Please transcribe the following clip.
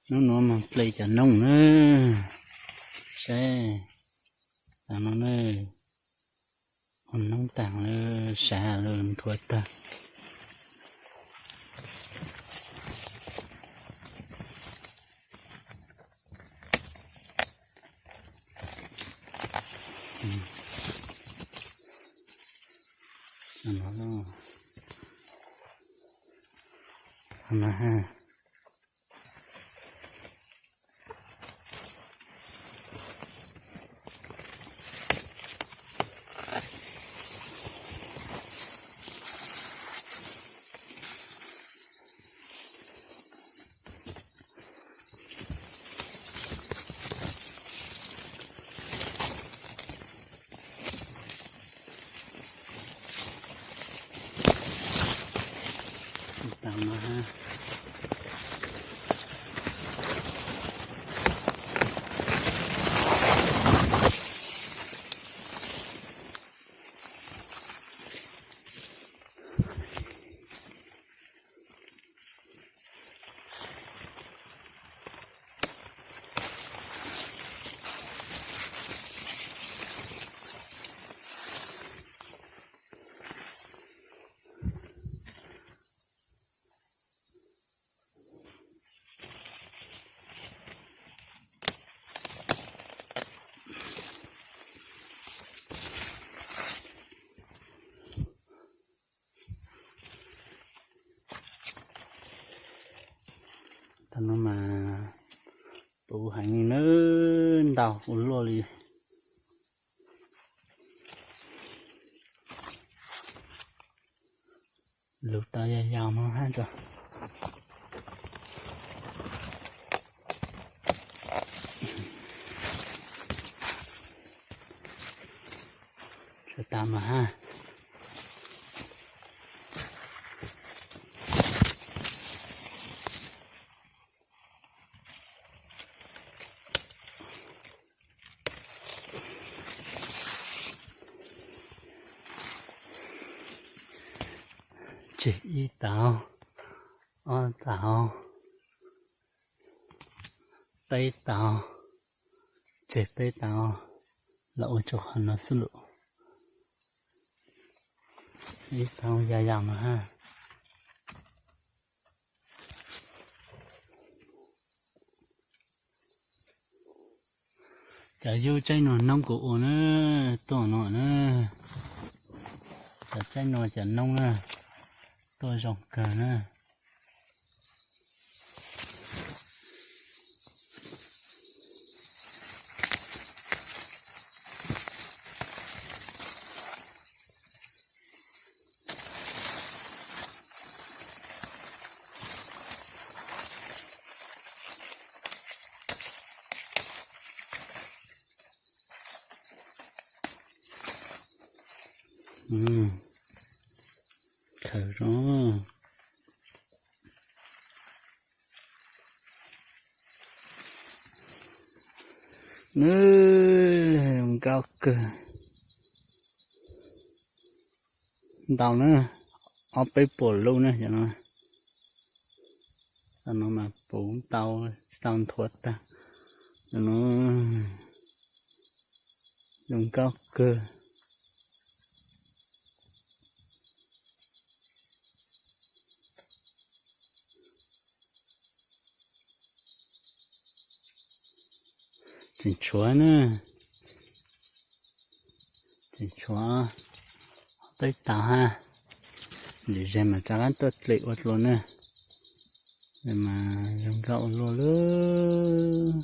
Hnub no mas ple cov noob na, saib, tas no na, ua noob tag lawm, sav lawm, nthuav tag. Tau no ha. Tau no mas puv heev li na, ntau ua luaj li. Lug tau yog yau no hab tso. Tsuas tas mas hab. Tseg ib tauv, ob tauv, peb tauv, tseg peb tauv, los ua tsuas qhov no xwb lawm. Ib tauv ya yam no hab. Cov yub tsaib nuag noob kuv ua na, tuaj no na. Cov tsaib nuag cov noob na, tuaj zoo kawg na. Khaws zoo. Nws zoo nkauj kawg. Ntau na, ob peb puas lub na cov no. Cov no mas puv tau, tsis tau nthuav tag. Cov no zoo nkauj kawg. Tseem tshuav na, tseem tshuav peb tauv hab. Lwm zaug mas rov qab tuaj dlem ua dlua na. Mas zoo nkauj ua luaj lawm.